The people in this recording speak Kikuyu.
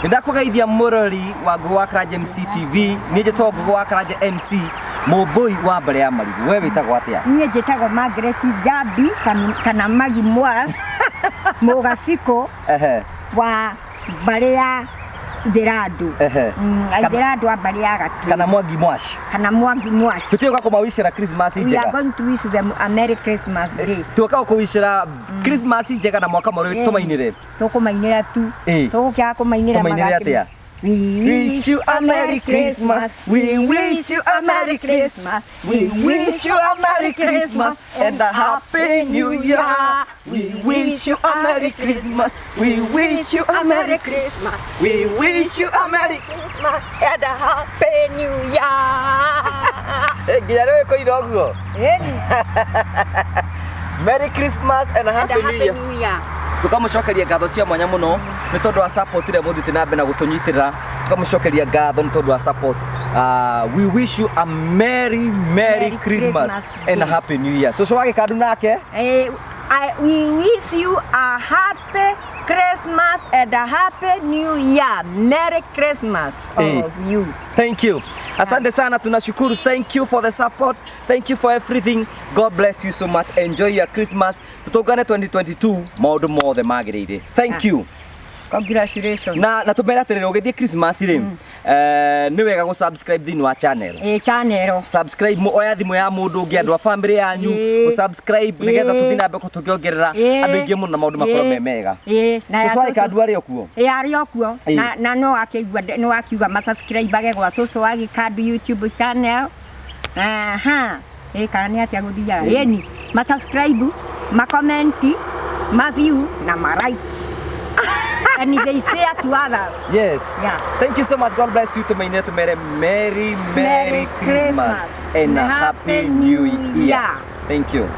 Nĩ ndakũgeithia mũrori wa Ngũgũ wa Karanja MC TV. Niĩ njĩtagwo Ngũgũ wa Karanja MC, mũmbũi wa mbere ya marigũ. We wĩtagwo atĩa? Niĩ njĩtagwo Margaret Njambi kana Magi Mwas Mũgacikũ wa mbarĩ ya Ithĩrandũ. Aithĩrandũ a mbarĩ ya Gatuĩ. Kana Mwangi Mwaci. Kana Mwangi Mwaci. Tũtiũka kũmawicĩra Christmas We are njega. going to wish them a Merry Christmas day. Tũka kũwicĩra Christmas njega na mwaka mwerũ tũmainĩre. Tũkũmainĩra tu. Tũgũkĩaga kũmainĩra. Tũmainĩre atĩa? We wish you a Merry Christmas. We wish you a Merry Christmas. We wish you a Merry Christmas and a Happy New Year. We wish you a Merry Christmas. We wish you a Merry Christmas. We wish you a Merry Christmas and a Happy New Year. Nginya rĩu ĩkũira ũguo. Ĩni. Merry Christmas and a And a Happy New Happy Year. New Year. Tukamũcokeria ngatho cia mwanya mũno nĩ tondũ wa support ĩrĩa mũthiĩte na mbere na gũtũnyitĩrĩra. Tukamũcokeria ngatho nĩ tondũ wa support. We wish you a merry, merry Merry Christmas Christmas and a day. Happy New Year. Cũcũ wa gĩkandu nake. We wish you a happy Christmas and a happy New Year. Merry Christmas, all of you. Thank you. Asante sana, tunashukuru. Thank you for the support. Thank you for everything. God bless you so much. Enjoy your Christmas. Tutungane 2022 maũndũ mothe magĩrĩire. Thank you. Congratulations. Na tumere atĩrĩrĩ, ũgĩthiĩ Christmas rĩ, nĩ wega gũ subscribe thĩinĩ wa channel. Channel. Subscribe, oya thimũ ya mũndũ ũngĩ, andũ a family yanyu, ũ subscribe nĩgetha tũthiĩ na mbere tũkĩongerera andũ aingĩ mũno na maũndũ makorwo me mega. Na ya Cũcũ wa cũcũ- gĩkandu arĩ o kuo. Arĩ o kuo. Na no akĩigua, no akiuga ma subscribe gwa cũcũ wa gĩkandu YouTube channel. Aha. Kana nĩ atĩa gũthiaga? Ĩni, ma subscribe, ma comment, ma view na ma like. And they share to others. Yes. Yeah. Thank you so much. God bless you. Tumaine tumere Merry, Merry Merry Christmas Christmas and a Happy New Year. Year. Thank you.